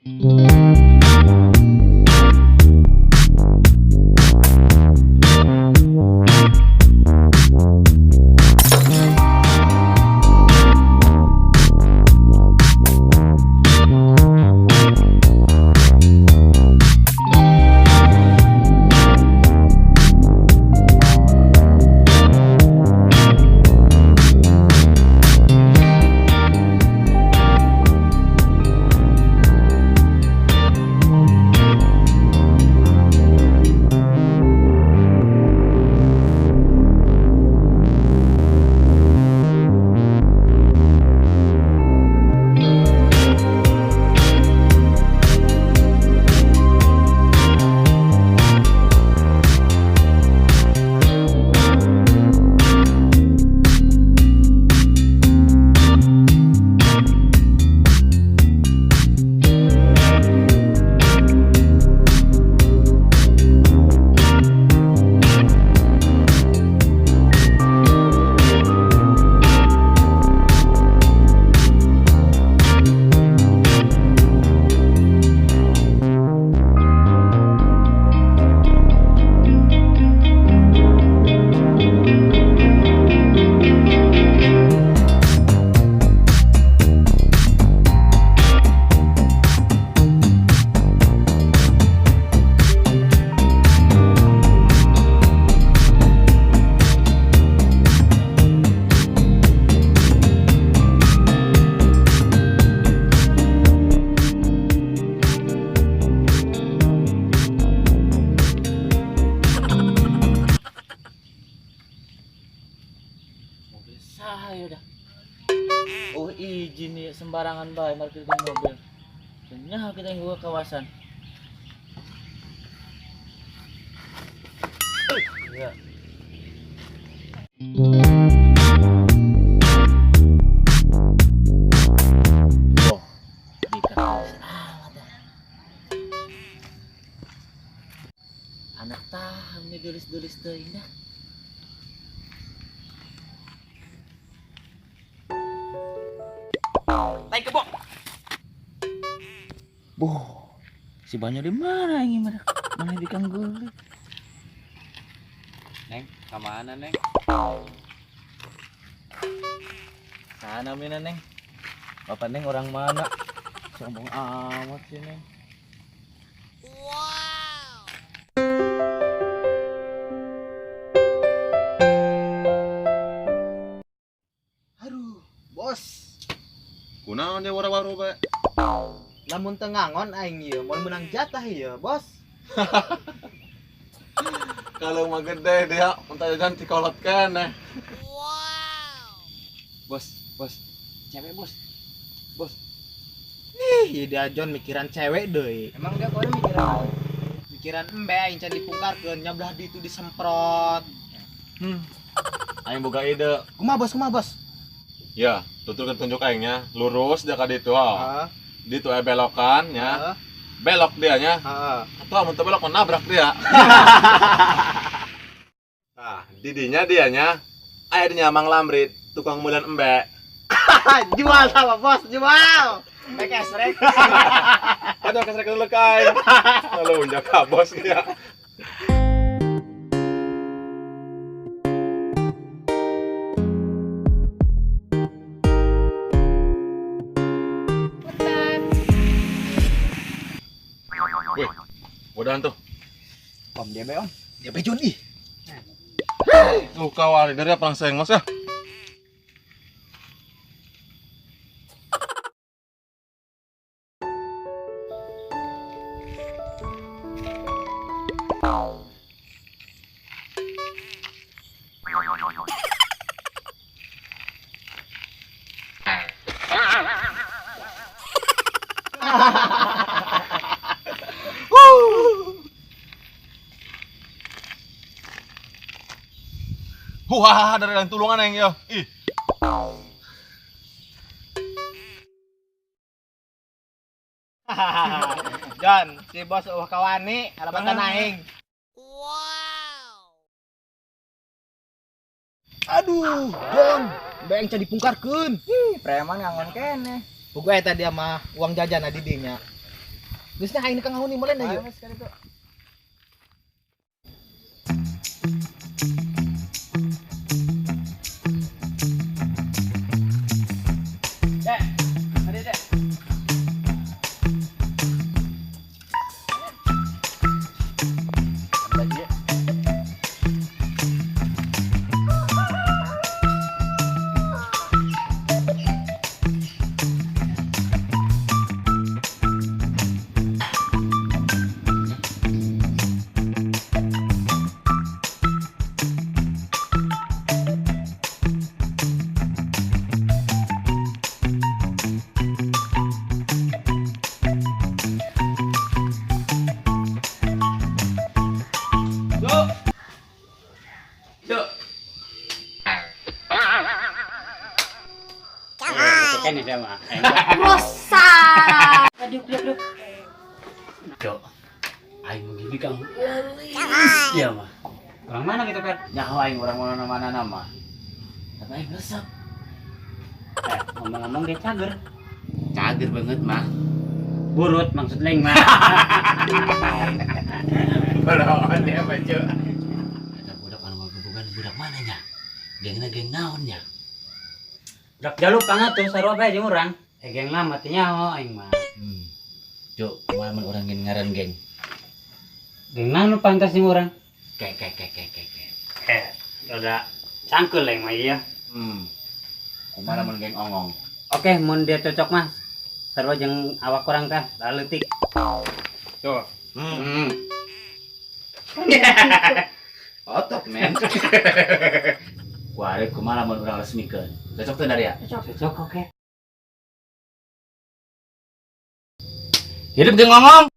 Mobil saya dah. Oh izin nih sembarangan bae parkirkan mobil. Ternyata kita yang gua kawasan. Iya. Oh, amat dah. Anak tahan nih gelis-gelis teuing dah. Tai kebo. Boh, si Banyo di mana ini mana? Mana di Kangguli? Neng, ka mana, Neng? Sana mina, Neng. Bapak Neng orang mana? Sombong amat sih, Neng. Wow. Aduh, bos. Kunaon dia wara-waru bae? Lamun teu ngangon aing ieu, moal meunang jatah ieu, bos. Kalau mah gede dia, entah jajan dikolot keneh. Wow. Bos, bos. Cewek, bos. Bos. Ih, ieu dia John mikiran cewek deui. Emang dia kau mikiran apa? Mikiran embe aing can dipungkarkeun, nyablah ditu disemprot. Aing boga ide. Kumaha bos, kumaha bos? Ya, tuturkeun tunjuk aingnya, lurus dia ka ditu. Heeh. Ditu aya belokan nya. Heeh. Belok dia nya. Heeh. Atau amun teu belok nabrak dia. Nah, didinya dianya aya di Mang Lamrit, tukang meuleun embe. Jual sama bos, jual. PKS rek. Aduh, kesrek dulu kain. Lalu unjak ka bos dia. Wih, bodohan tuh. Om dia be, Om. Dia be John ih. Tuh kawali dari apa langsung mas ya? Wah, dari yang tulungan yang ya. Ih. John, si bos eueuh kawani, alabatan aing. Wow. Aduh, John, embe aing can dipungkarkeun. Ih, preman ngangon keneh. Puguh eta dia mah uang jajan di dinya. Geus nya aing ka ngahuni molen ieu. Dek, ada dek. Kan ada mah. Rosa. Aduh, duk, duk. Cok. Aing begini kang. Iya mah. Orang mana gitu, Per? Nyaho aing orang mana mana nama. Tapi aing resep. Ngomong-ngomong dia cager. Cager banget mah. Burut maksud leng mah. Berawan dia mah, Cuk. Ada budak anu ngagebugan budak mana nya? Gengna geng naon nya? Budak jaluk pangat tuh sarua bae jeung urang. Geng mah mati nyaho aing mah. Cuk, kumaha mun urang ngin ngaran geng? Geng naon nu pantas jeung urang? Ke ke ke ke ke ke. Rada cangkeul aing mah ieu. Kumaha mun geng ongong? Oke, mun dia cocok mah sarua jeung awak urang tah, leutik. Tuh. Otot men. Kuari kumaha mun urang resmikeun? Cocok teu Daria? Cocok. Cocok oke. Hidup geng ongong.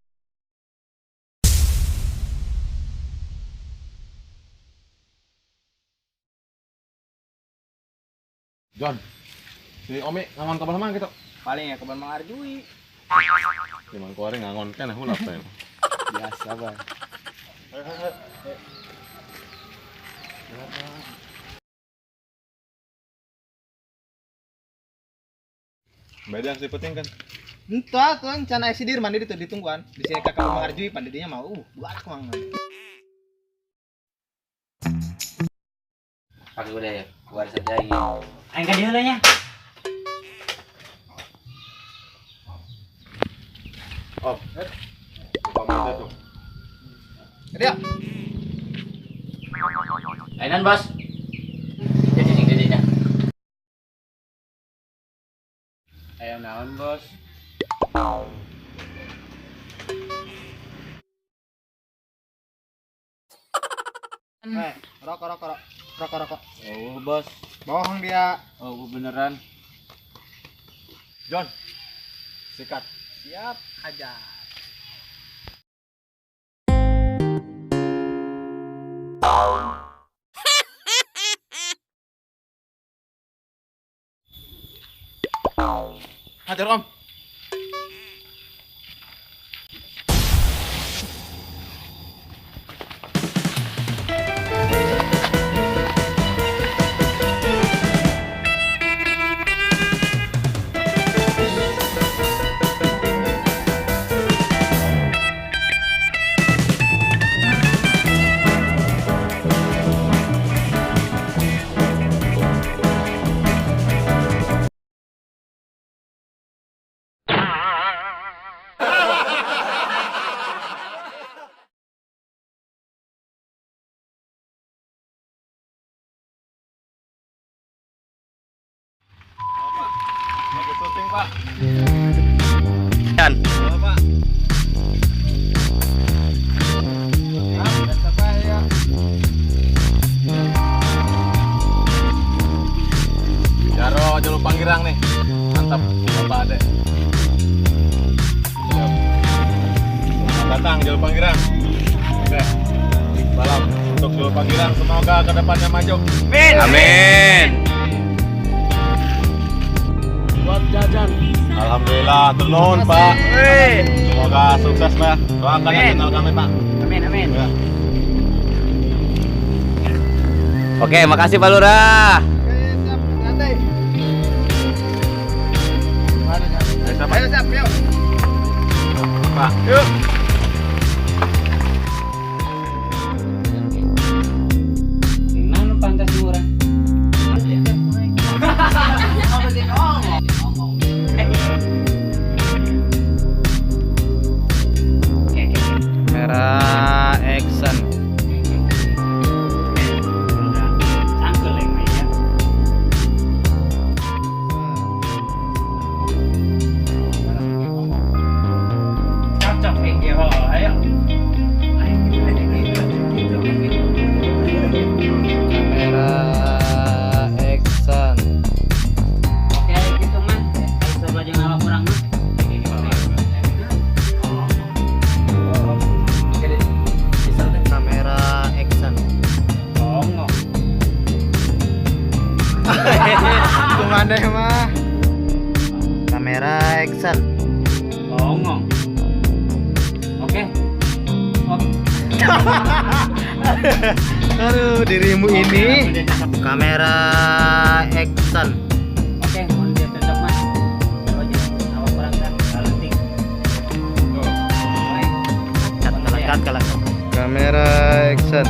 John, si Omi ngangon kapan mana gitu? Paling ya kebon Mang Arjui. Si Mang Kuari ngangon kan aku lapar. Biasa, Bang. Beda sih penting kan. Entah kan can aya si Dirman di ditu ditungguan. Di sini ka Mang Arjui pan didinya mau galak mang. Pakai udah ya, keluar saja ini. Aing ka dieu lah nya. Om. Lupa tuh. Dia. Ainan, Bos. Jadi sing jadinya. Ayo naon, Bos? Rokok, rokok, rokok, rokok. Oh, Bos. Bohong dia. Oh, beneran. John. Sikat. Siap aja. Hajar, Om. Lagi syuting, Pak. Yan. Halo, Pak. Jaro jalur Panggirang nih. Mantap, Bapak Ade. Siap. Selamat datang jalur Panggirang. Oke. Salam untuk jalur Panggirang, semoga kedepannya maju. Amin. Amin. Buat jajan. Alhamdulillah, turun Pak. Semoga sukses Pak. Doakan ya channel kami Pak. Amin, amin. Ya. Oke, makasih Pak Lurah. Oke, siap, hati-hati. Ayo, siap, Pak. Ayo, siap, yuk. Pak. Yuk. Nah, nu pantas murah. Kamera action. Cangkel yang ya. Cocok yang oh, ayo. Kamera action. Oke, gitu mah. Coba jangan kurang mah. Kamera action. Bongok. Kumanda mah. Kamera action. Bongong. Oke. Oke. Aduh, dirimu ini. Kamera action. Oke, mun dia cocok mah. Coba jangan awak kurang kan kalenting. Cut, cut, cut, cut. Kamera action.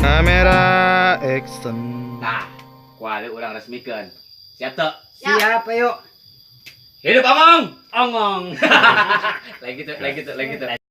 Kamera action. Nah, kuali urang resmikeun. Siap tuh. Siap, ayo. Hidup Among. Ongong. Lagi tuh, lagi tuh, lagi tuh.